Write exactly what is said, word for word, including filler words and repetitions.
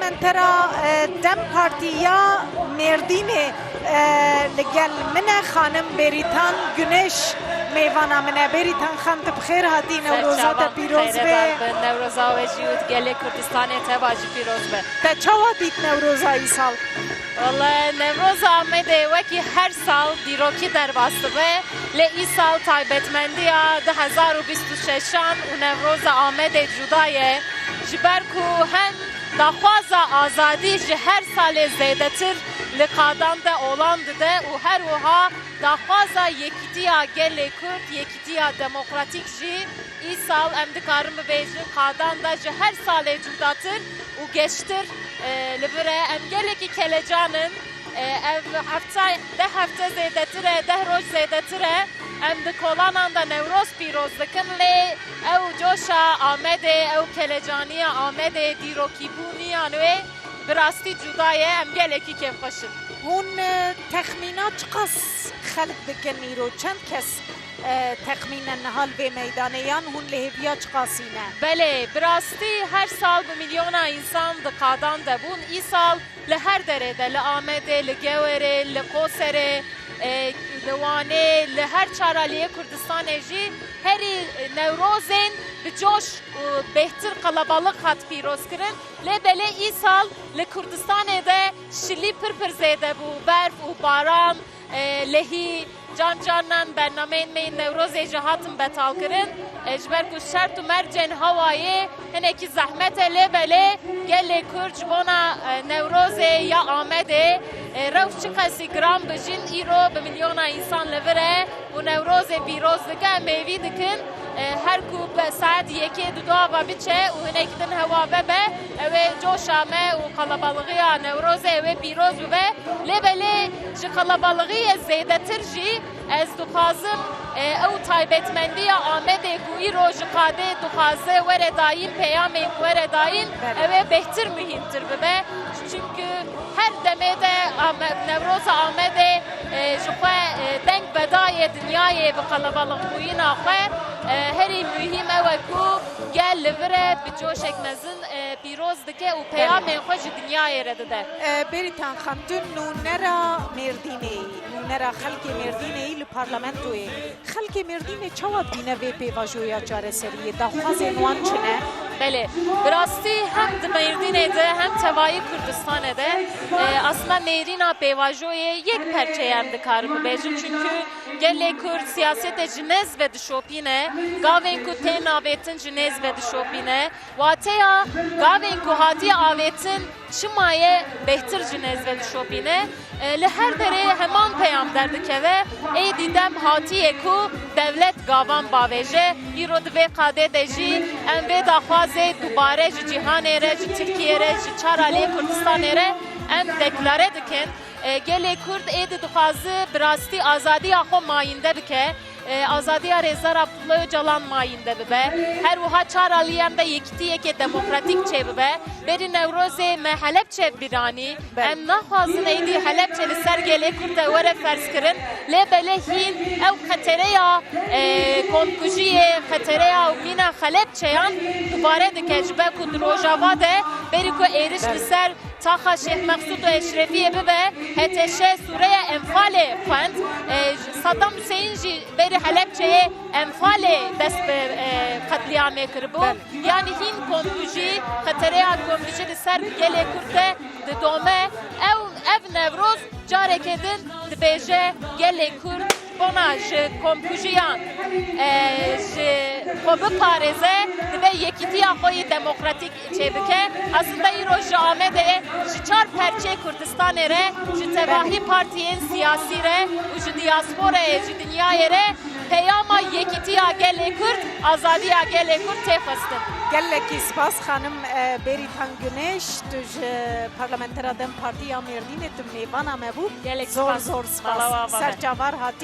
Parlamentera, e, DEM Partî ya Mêrdînê, e, li gel min e, xanim Bêrîtan Guneş mêvana min e. Bêrîtan Xan, tu bi xêr hatî, Newroza te pîroz be. Newroza we jî û gelê Kurdistanê teva jî pîroz be. Te çawa dît Newroza îsal? Wele Newroza Amedê wekî her sal dîrokî derbas dibe, lê îsal taybetmendiya du hezar û bîst û şeşan û Newroza Amedê cuda ye. Ji ber ku hem daxwaza azadî ji her salê zêdetir li qadan de olan dide û her wiha daxwaza yekîtiya gelê Kurd, yekîtiya demokratîk jî îsal em dikarin bibêjin qadan de ji her salê cudatir û geştir, e, li vir e. Em gelekî kelecan in. E, ev hefte, deh hefte zêdetir e, deh roj zêdetir e. Em di kolanan de Newroz pîroz dikin, lê ew coşa Amedê, ew kelecaniya Amedê, dîrokîbûniya wê bi rastî cuda ye. Em gelekî kêfxweş in. Hûn, e, texmîna çiqas xelk dikin îro? Çend kes, e, texmînen niha li vê meydanê, yan hûn li hêviya çiqasî ne? Belê, bi rastî her sal bi milyona însan di qadan de bûn. Îsal li her derê de, li Amedê, li Gewerê, li Qoserê, e, li Wanê, li her çar aliyê Kurdistanê jî herî Newrozên bi coş û bêhtir qelebalix hat pîrozkirin. Lê belê îsal li Kurdistanê de şilî pir pir zêde bû, berf û baran, e, lehî, can canan bernameyên me yên Newrozê jî hatin betalkirin. E, ji ber ku şert û mercên hewayê hinekî zehmet e, lê belê gelê Kurd ji bona, e, Newrozê ya Amedê, e, rewş çiqasî giran bijîn, îro bi milyona însan li vir e û Newrozê pîroz dike, em hêvî dikin, e, her ku be saet yekê duda ve biçe û hinek din hewa vebe, ew ê coşa me û qelebalixîya Newrozê ew ê pîroz bibe. Lê belê ji qelebalixiyê zêdetir jî ez dixwazim, e, ew taybetmendiya Amedê ku îro ji qadê dixwaze were dayîn, peyamên ku were dayîn, Belê. ew ê bêhtir muhîmtir bibe. Çimkî her demê de Ame-, Newroza Amedê, e, ji xwe, e, deng vedayê dinyayê bi qelebalixbûyîna xwe. E, herî muhîm ew e ku gel li vir e, bi coşek mezin, e, pîroz dike û peyamên xwe ji dinyayê re dide. E, Bêrîtan Xan, tu nûnera Mêrdînê yî, nûnera xelkê Mêrdînê yî li parlamentoyê. Xelkê Mêrdînê çawa dibîne vê pêvajoya çareseriyê? Daxwazên wan çi ne? Belê, bi rastî hem di Mêrdînê de hem tevayî Kurdistanê de, e, aslında nêrîna pêvajoyê yek perçeyê em dikarin bibêjin. Çimkî gelê Kurd siyasetê ji nêz ve dişopîne, gavên ku tên avêtin ji nêz ve dişopîne. Wateya gavên ku hatiye avêtin çima ye bêhtir ji nêz ve dişopîne. E, li her derê heman peyam derdikeve, êdî dem hatiye ku dewlet gavan bavêje. Îro di vê qadê de jî em vê daxwazê dubare ji cîhanê re, ji Tirkiyê re, ji çar aliyê Kurdistanê re em deklare dikin. E, gelê Kurd êdî dixwaze bi rastî azadiya xwe mayînde bike. E, azadiya rêzdar Abdullah Ocalan mayînde bibe. Her wiha çar aliyan de yekîtiyeke demokratîk çêbibe. Berî Newrozê me Helebçe biranî. Belê. Em naxwazin êdî Helebçe li ser gelê Kurd de were ferzkirin. Lê belê hîn ew xetereya, e, komkujiyê, xetereya mîna Helebçeyan dubare dike. Ji ber ku di Rojava de berî ku êriş Belê. li ser Taxa Şêx Meqsûd û Eşrefiyê bibe, H T Ş sûreya Enfalê xwend. E, Saddam Huseyîn jî berî Helebçeyê Enfalê dest bi, e, qetlîamê kiribû. Belê. Yanî hîn komkujî, xetereya komkujî li ser gelê Kurd de didome. Ew, ev Newroz careke din dibêje gelê Kurd bona ji komkujiyan, e, ji xwe biparêze, dibe yekîtiya xwe yê demokratîk çêbike. Aslında îro ji Amedê, ji çar perçê Kurdistanê re, ji tevahî partiyên siyasî re û ji diasporayê, ji dinyayê re peyama yekîtiya gelê Kurd, azadiya gelê Kurd tê xwestin. Gelekî spas xanim, e, Bêrîtan Gunêş, tu ji parlamentera DEM Partî ya Mêrdînê tu mêvana me bû. Gelek Zor spas. zor spas. Mala we ava be. Serçavar hatî.